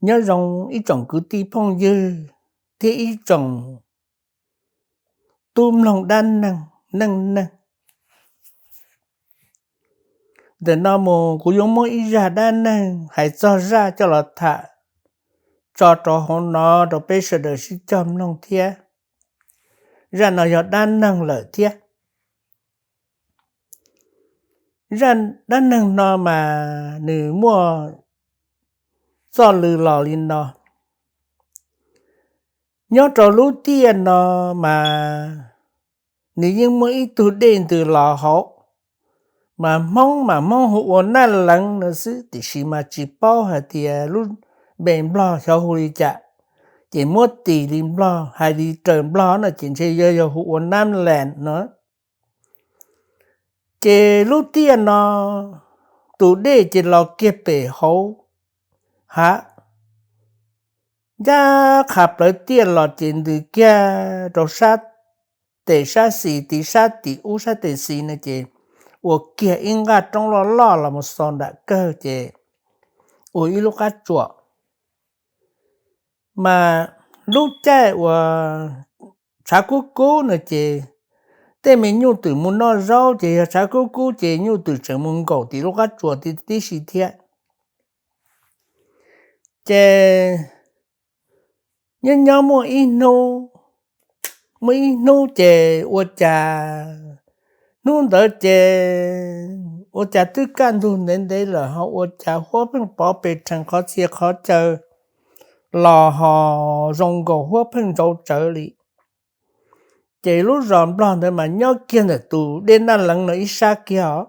Nyob zoo ib tsoom kwv tij phooj ywg thiab ib tsoom tub mloog dab neeg neej neeg. Ntawm no mus kuv yuav muab ib zaj dab neeg hais txog zaj coj los tham tso rau hauv no rau peb sawv daws sib cog mloog thiab. Zaj no yog dab neeg lawm thiab. Zaj dab neeg no mas nws muaj txoj lw los li no. Nyob rau lub tiaj no mas nws yeej muaj ib tug dej ntws los hauv, mas Hmoob mas Hmoob hu ua Naj Leev no xwb, tiam sis mas tsis paub hais tias lub npe Nplog xyov hu li cas, ces muab tis li Nplog, hais li raws Nplog no ces ntshe yog yog hu ua Nam Leev no. Ces lub tiaj no tus dej ces los kiag pem hauv hav, ncaj qha plawv tiaj los ces ntws kiag rau sab tes sab xis, tiv sab tim ub sab tes xis no ces ua kiag ib nqaj roob loj loj los mus xaus nram kawg ces ua ib lub qab tsuas. Mas lub caij uas tshav kub kub no ces tej me nyuj twm mus noj zaub ces yog tshav kub kub ces nyuj twm tseem mus nkaum tim lub qab tsuas tib si thiab. Ces nyob nyob muaj ib hnub, muaj ib hnub ces ua cas hnub ntawd ces ua cas twb kaj ntug ntev ntev lawm ho ua cas huab pheej pov pes rhees qhov txhia qhov chaw los ho zoo nkaus huab pheej ntsauv tsawv li. Ces lub zos Nplog ntawd mas nyob kiag ntawm tus dej Naj Leev no ib sab kiag os.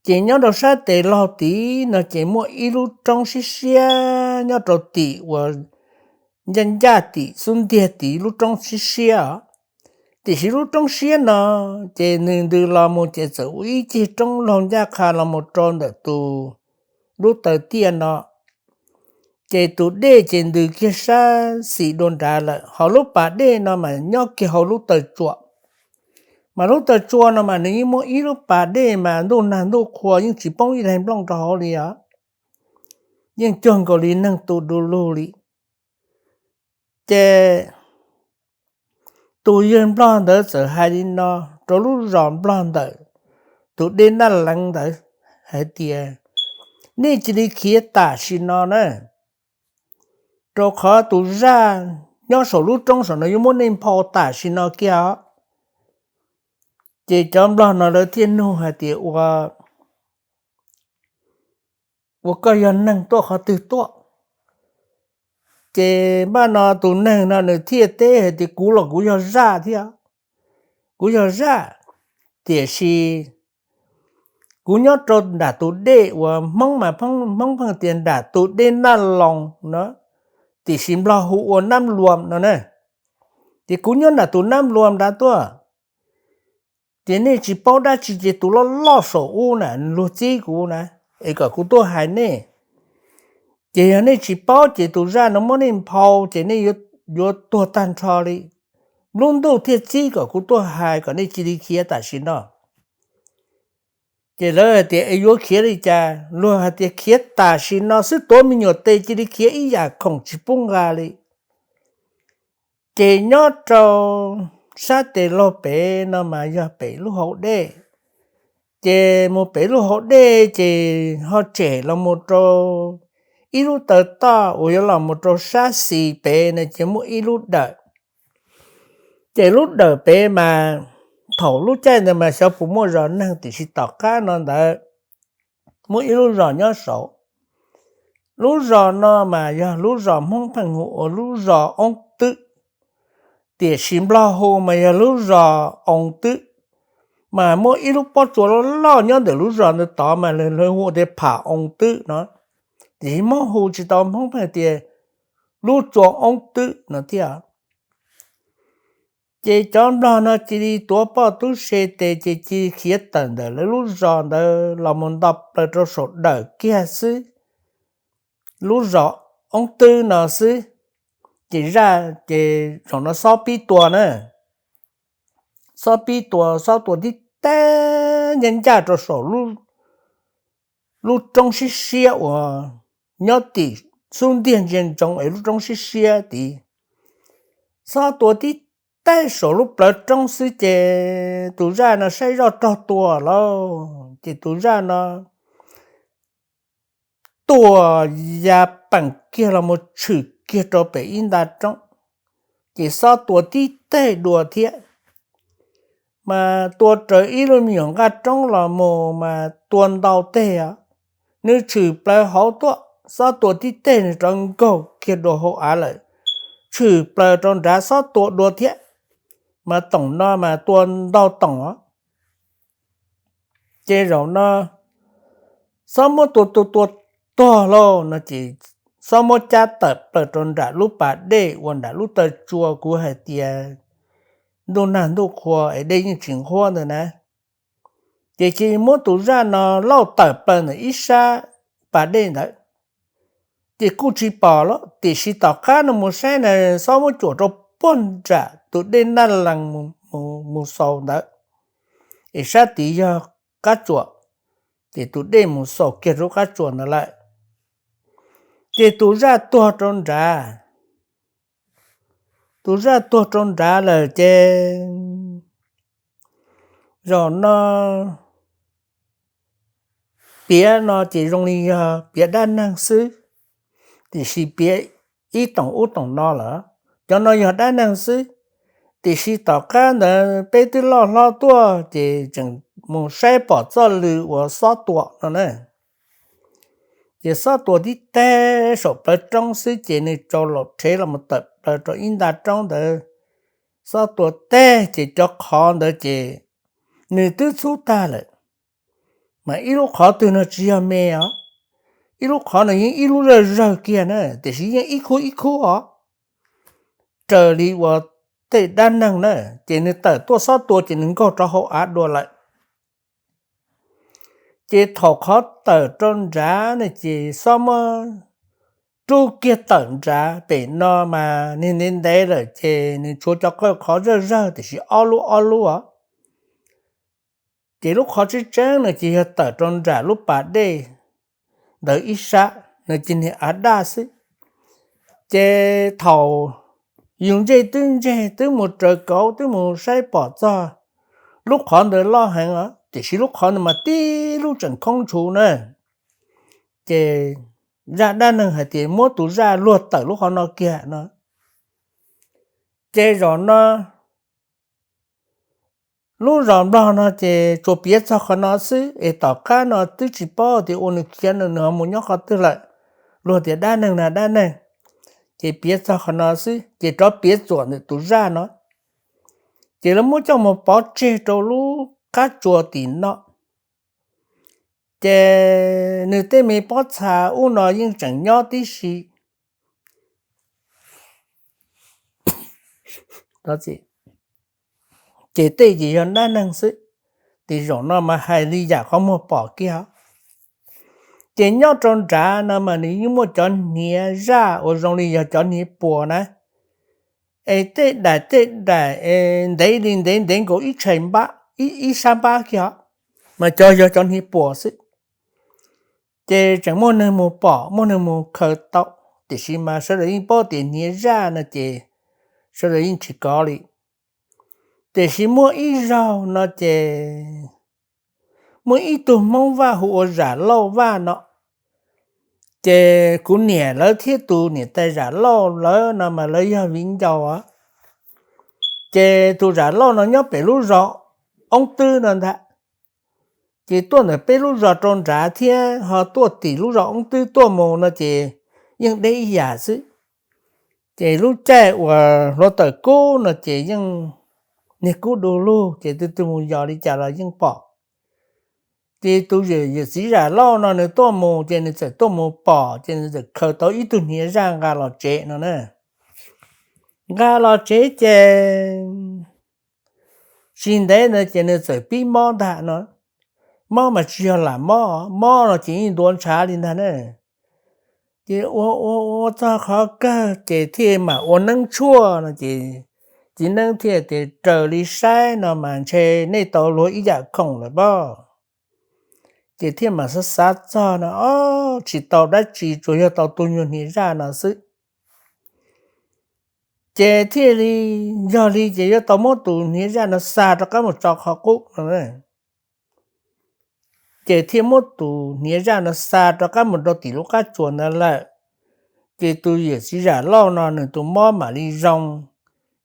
Ces nyob rau sab tes laug tid no ces muaj ib lub roob siab siab nyob rau tim uas ncaj ncaj tim xub ntiag tid, lub roob siab siab os. Tiam sis lub roob siab no ces nws ntws los mus ces txawm ua ib ceg roob laug ncaj qha los mus rau ntawm tus lub taw tiaj no. Ces tus dej ces ntws kiag sab xis dua nrad lawm, ho lub pas dej no mas nyob kiag hauv lub taw tsua. Mas lub taw tsua no mas nws yeej muaj ib lub pas dej mas ntuj nag ntuj qhua yeej tsis poob ib daig nplooj rau hauv li os, yeej cuag nkaus li neeg tu du lug li. Ces tus yawg Nplog ntawd txawm hais li no rau lub zos Nplog ntawm tus dej Naj Leev ntawd hais tias, nej cia li khiav tam sim no na, rau qhov tus zaj nyob saum lub roob saum no yuav muab nej nphau tam sim no kiag os. Ces cov Nplog no lawv thiaj nug hais tias, ua, ua koj yog neeg tuaj qhov twg tuaj? Ces npaj no tus neeg no nws thiaj teb hais tias, kuv los kuv yog zaj thiab, kuv yog zaj, tiam sis kuv nyob rau nram tus dej uas Hmoob mas Hmoob pheej tias nram tus dej Naj Loos no, tiam sis Nplog hu ua Nab Luam no na. Ces kuv nyob nram tus Nab Luam nrad tuaj. Ces nej tsis paub dab tsi ces tus loj loj saum ub na luag txib kuv na, es kom kuv tuaj hais nej. Ces yog nej tsis paub ces tus zaj no muab nej nphau ces nej yuav tuag tag nrho li. Lub ntuj thiaj txib kom kuv tuaj hais kom nej cia li khiav tam sim no. Ces lawv hais tias, es yuav khiav li cas? Luag hais tias khiav tam sim no xwb, tuav me nyuam tes cia li khiav ib yam khoom tsis pub nqa li. Ces nyob rau sab tes laug pem no mas yog pem lub hauv dej. Ces mus pem lub hauv dej ces ho tshem los mus rau ib lub taw toj uas yuav los mus rau sab xis pem no ces muaj ib lub dawm. Ces lub dawm pem mas thaum lub caij ntawd mas xyov puas muaj zos neeg, tiam sis tom qab no ntawd muaj ib lub zos nyob saud. Lub zos no mas yog lub zos Hmoob pheej hu ua lub zos Oob Twb, tiam sis Nplog hu mas yog lub zos Oo Twb. Mas muaj ib lub pob tsuas loj loj nyob ntawm lub zos ntawd tod mas lawv hu tias Pham Oo Twb no, tiam sis Hmoob hu tsis tau, Hmoob pheej tias lub tsua Oob Twb no thiab. Ces cov Nplog no cia li tuav poj tub se tes ces cia li khiav tawm ntawm lawv lub zos ntawd los mus nto plaws rau saum dawm kiag xwb, lub zos Oob Twb no xwb. Ces zaj ces zaum no xob pib tua na, xob pib tua, xob tua tib teg ncaj ncaj rau saum lub roob siab siab uas nyob tim xub ntiag ntsia ntsoov es lub roob siab siab tid. Xob tua tib teg saum lub plawv roob xwb ces tus zaj no saib zoj rog tua lauj, ces tus zaj no tua ya peem kiag los mus tshwm kiag rau pem ib nta roob, ces xob tua tib teg dua thiab. Mas tua raws ib lub me nyuam nqaj roob los mus mas tua ntau teg os. Nws tshwm plaws hauv tuaj, xob tua tib teg nws rov nkaug kiag dua hauv av lawm, tshwm plaws rau nrad xob tua dua thiab. Mas toom no mas tua ntau toom os. Ces zaum no xob muab tua tua tua tuag lauj no ces xob muab cab tawm plaws rau nram lub pas dej uas nram lub taw tsua kuv hais tias ntuj nag ntuj qhua es dej yeej tsis nqhuab ntawd na. Ces cia muab tus zaj no lauj tawm plaws ntawm ib sab pas dej ntawd. Ces kuj tsis pom los tiam sis tom qab no mus saib na, xob muab cuam rau puag nram tus dej Naj Lees mus xaus ntawd, es sab tid yog qab tsuas, ces tus dej mus xaus kiag rau qab tsuas ntawd lawm. Ces tus zaj tuag rau nrad, tus zaj tuag rau nrad lawm ces zaum no piav no ces zoo li yog piav dab neeg xwb, tiam sis piav ib toom ub toom no lawm. Cov no yog dab neeg xwb, tiam sis tom qab ntawd peb twb loj hlob tuaj ces tseem mus saib pom txoj lw uas xob tua no na. Ces xob tua tib teg saum plawv roob xwb ces nws tsau laum rhev los mus tawm plaws rau ib nta roob ntawd. Xob tua teg ces cov qhov ntawd ces nws twb txhub tag lawm. Mas ib lub qhov twg no tsis yog me os, ib lub qhov no yeej ib lub zawj zawg kiag na, tiam sis yeej ib khub ib khub os, raws li uas tej dab neeg na. Ces nws tawm tuaj xob tua ces nws nkaug rau hauv av dua lawm. Ces thaum qhov tawm rau nrad ne ces xob muab rub kiag tawm nrad pem no mas nws ntev ntev lawm ces nws tshuav cov qhov zawj zawg tiam sis ob lub ob lub os. Ces lub qhov tseeb tseeb no ces yog tawm rau nram lub pas dej ntawd ib sab no ces niag av daj xwb. Ces thaum yus ntsej twb ntseg twb mus raws kauv twb mus saib pom txog lub qhov ntawd loj heev os, tiam sis lub qhov ntawd mas tib lub tseem khoob ntshuv na. Ces zaj dab neeg hais tias muab tus zaj luag tawm lub qhov no kiag no. Ces zaum no lub zos Nplog no ces tsuas piav txog qhov no xwb es tom qab no twb tsis paub tias ua nws khiav no nws ho mus nyob qhov twg lawm. Luag tias dab neeg na dab neeg, ces piav txog qhov no xwb ces rov piav txuam ntawm tus zaj no. Ces lawv muab coj mus pov tseg rau lub qab tsuas tim no. Ces nws tej me pob txha ub no yeej tseem nyob tib si. Ces tej ces yog dab neeg xwb, ces zaum no mas hais li yam qhov muag pom kiag. Ces nyob rau nrad no mas nws yeej muaj cov hniav zaj uas zoo li yog cov hniav puas na, es tej daim tej daim ntev li ntev ntev nkaus ib tshais npab, ib sab npab kiag, mas cov yog cov hniav puas xwb. Ces tseem muaj neeg mus pom muaj neeg mus khaws tau, tiam sis mas sawv daws yeej paub tias hniav zaj no ces sawv daws yeej tsis kov li. Tiam sis muaj ib zaug no ces muaj ib tug Hmoob Vaj hu ua Zam Lauj Vaj no, ces kuv niam lawv thiab tus niam tais Zam Lauj lawv no mas lawv yog viv ncaus. Ces tus Zam Lauj no nyob pem lub zos Oob Twb no ntag. Ces tuaj ntawm peb lub zos rau nrad thiab ho tuaj tim lub zos Oob Twb tuaj mus no ces yeej deb ib yam xwb. Ces lub caij uas hluav taws kub no ces yeej niag kub du lug ces tus twg mus yos li cas los yeej pom. Ces tus yawm txiv Zam Lauj no nws tuaj mus ces nws txawm tuaj mus pom ces nws txawm khaws tau ib tug hniav zaj nqa los tsev no na. Nqa los tsev ces tsis ntev ntawd ces nws txawm pib mob ntag no. Mob mas tsis yog lam mob, mob no ces yeej ntuav ntshav li ntag na. Ces ua ua ua txog qhov kawg ces thiaj mam ua neeb tshuaj no ces txiv neeb thiaj tias raws li saib no mas ntshe nej tau luag ib yam khoom lawm pob. Ces thiaj mam xav xav txog no, o, tsis tau dab tsi, tsuas yog tau tus nyuag hniav zaj no xwb. Ces thiaj li, yog li ces yuav tau muab tus hniav zaj no xa rov qab mus tso qhov qub no. Ces thiaj muab tus hniav zaj no xa rov qab mus rau tim lub qab tsuas ntawd lawm. Ces tus yawm txiv zam loj no nws tus mob mam li zoo.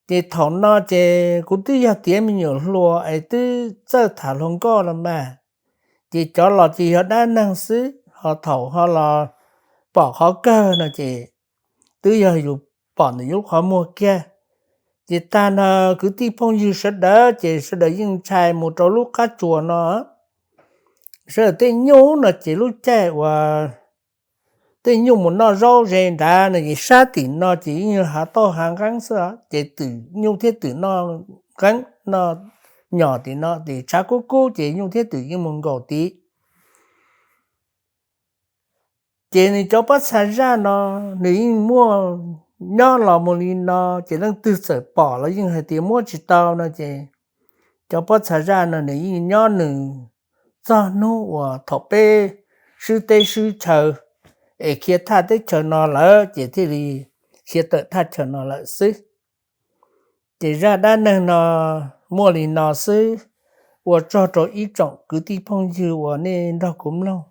Ces thaum no ces kuv twb yog tiav me nyuam hluas es twb txawj tham hluas nkauj los mas, ces cov los ces yog dab neeg xwb, ho thaum ho los pom qhov kawg no ces twb yog yus pom ntawm yus qhov muag kiag. Ces tag no kwv tij phooj ywg sawv daws ces sawv daws yeej ntshai mus rau lub qab tsuas no. Sawv daws tej nyuj no ces lub caij uas tej nyuj mus noj zaub ze nrad no ces sab tim no ces yeej yog hav tauj hav nqeeb xwb, ces twm nyuj thiab twm noj nqeeb noj nyom tim no, ces tshav kub kub ces nyuj thiab twm yeej mus nkaum tid. Ces nws cov pob txha zaj no nws yeej muaj nyob los mus li no, ces leej twg txawm pom los yeej hais tias muab tsis tau no ces cov pob txha zaj no nws yeej nyob nws txog hnub uas thaum peb swb teb swb chaw es khiav thaj teb chaws no lawm ces thiaj li khiav tawm thaj chaw no lawm xwb. Ces zaj dab neeg no muaj li no xwb. Ua tsaug rau ib tsoom kwv tij phooj ywg uas nej nrog kuv mloog.